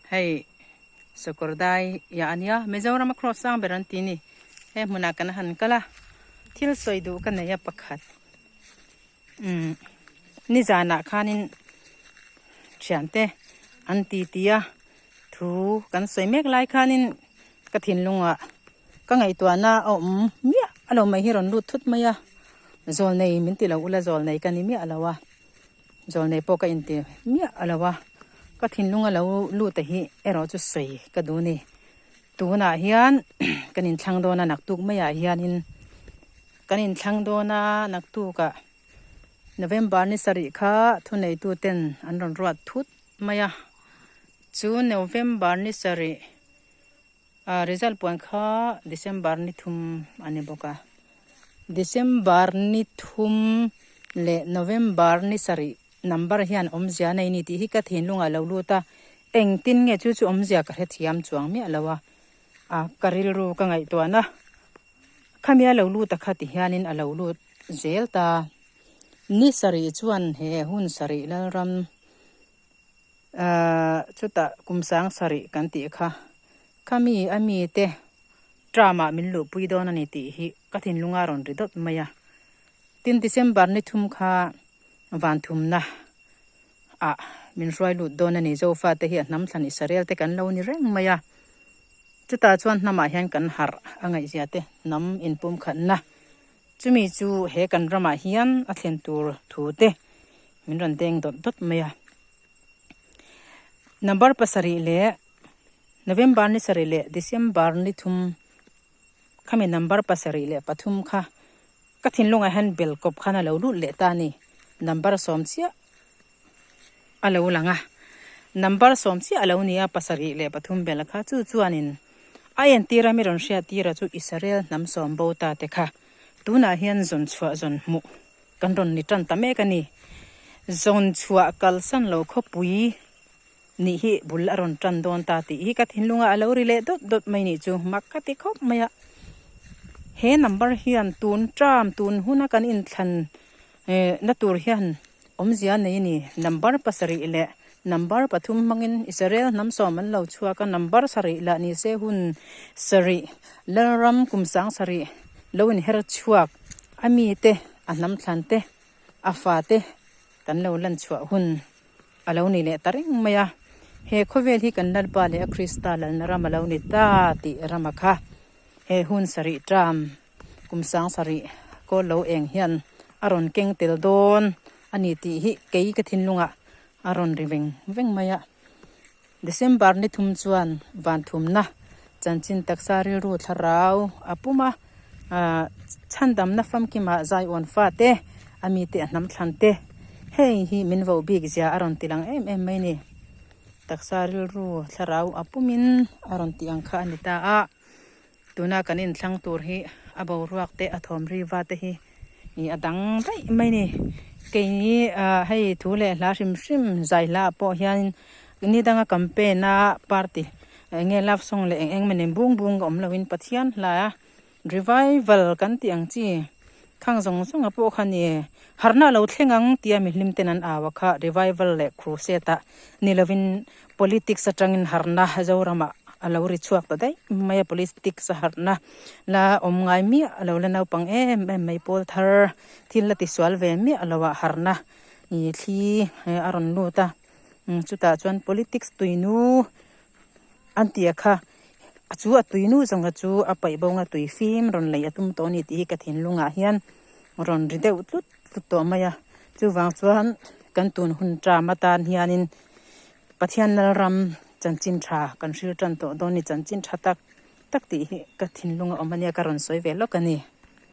Hei Sakawrdai ah a nia, Mizoram a cross sang ber an ti ni. He hmunah kan han kal a, thil sawi duh ka nei a pakhat. Umm nizanah khanin thiante an ti ti a, thu kan sawi mek lai khanin ka thinlungah ka ngaihtuahna a awm miah a lo mai hi rawn lut thut mai a, zawlnei min ti lo ula zawlnei ka ni miah lo a. Zawlnei pawh ka inti miah a lo a, ka thinlung a lo lut a hi erawh chu sawi ka duh ni. Tunah hian kan inthlang dawn a naktuk maiah hianin kan inthlang dawn a naktukah November ni sarih kha thuneitu ten an rawn ruat thut mai a, chu November ni sarih ah result puan kha December ni thum a ni bawk a. December ni thum leh November ni sarih number hian awmzia nei ni tih hi ka thinlungah lo lut a, engtin nge chu chu awmzia ka hrethiam chuang miah lo a, a ka rilru ka ngaihtuahna khami a lo lut a kha ti hianin a lo lut zel ta. Ni sarih chuan he hun sarih Lalram ahh chutah kum sang sarih kan tih kha khami a mite Term ah min luhpui dawn a ni tih hi ka thinlung a rawn ri dawt mai a. Tin, December ni thum kha van thumna ah min hruai lut dawn a ni. Zofa te hi a hnam thlan Israel te kan lo ni reng mai a. Chutah chuan hnamah hian kan harh a ngaihzia te hnam inpumkhatna chumi chu he kan ramah hian a thlen tur thu te min rawn deng dawt dawt mai a. Number pasarih leh November ni sarih leh December ni thum khami number pasarih leh pathum kha ka thinlungah hian bel kawp khan a lo lut leh ta a ni. Number sawm chiah a lo lang a, number sawm chiah a lo ni a pasarih leh pathum bel kha chu chuanin a entir a mi rawn hriat tir a chu Israel hnam sawm bo ta te kha tunah hian zawn chhuah zawn hmuh kan rawn ni tan ta mek a ni. Zawn chhuah kalsan lo khawpui Nih hi bul a rawn tan dawn ta tih hi ka thinlungah a lo ri leh dawt dawt mai nih chu mak ka ti khawp mai a. He number hian tun term tun huna kan inthlan na tur hian awmzia nei a ni. Number pasarih leh number pathum hmangin Israel hnam sawm an lo chhuak a, number sarih lah ni se hun sarih Lalram kum sang sarih lo inher chhuak a mite a hnam thlan te a fate kan lo lan chhuah hun a lo ni leh ta reng mai a, he khawvel hi kan Lalpa leh a Krista lalna ram a lo ni ta tih rama kha he hun sarih term kum sang sarih kawl lo eng hian a rawn keng tel dawn a ni tih hi kei ka thinlungah a rawn ri veng veng mai a. December ni thum chuan van thumna chanchin taksa rilru thlarau a pum a, chhandamna famkimah zaiawn fate a mite a hnam thlan te hei hi min vo bik zia a rawn ti lang em em mai ni. Taksa rilru thlarau a pumin a rawn tih ang kha a ni ta a, tuna kan inthlang tur hi a boruak te a thawm riva te hi ih a dang daih mai ni. Keini ah hei thu leh hla hrim hrim zai hla ah pawh hian ni danga campaign a party eng nge love song leh eng eng emaw nen bung bung a awm loin Pathian hla revival kan tih ang chi khang zawng zawng ah pawh kha ni harna a lo thleng ang tia mihlim ten an au a kha revival leh crusade ah ni lovin politics atangin harna Zoramah a lo ri chhuak ta daih mai a politics a harna la awm ngai miah a lo la naupang em em mai pawl thar thil la tisual ve miah lo ah harna ih thli a rawn lut a chutah chuan politics tuinu an tih a kha a chu a tuinu zawnga chu a paih bawnga tui fim rawn lei a tum tawh a ni tih hi ka thinlungah hian rawn ri deuh tlut tlut tawh mai a chuvang chuan kan tun hun term atan hianin Pathian Lalram chanchin tha kan hril tan tawh dawn ni chanchin tha tak tak tih hi ka thinlung a awm a nia ka rawn sawi ve lawk a ni.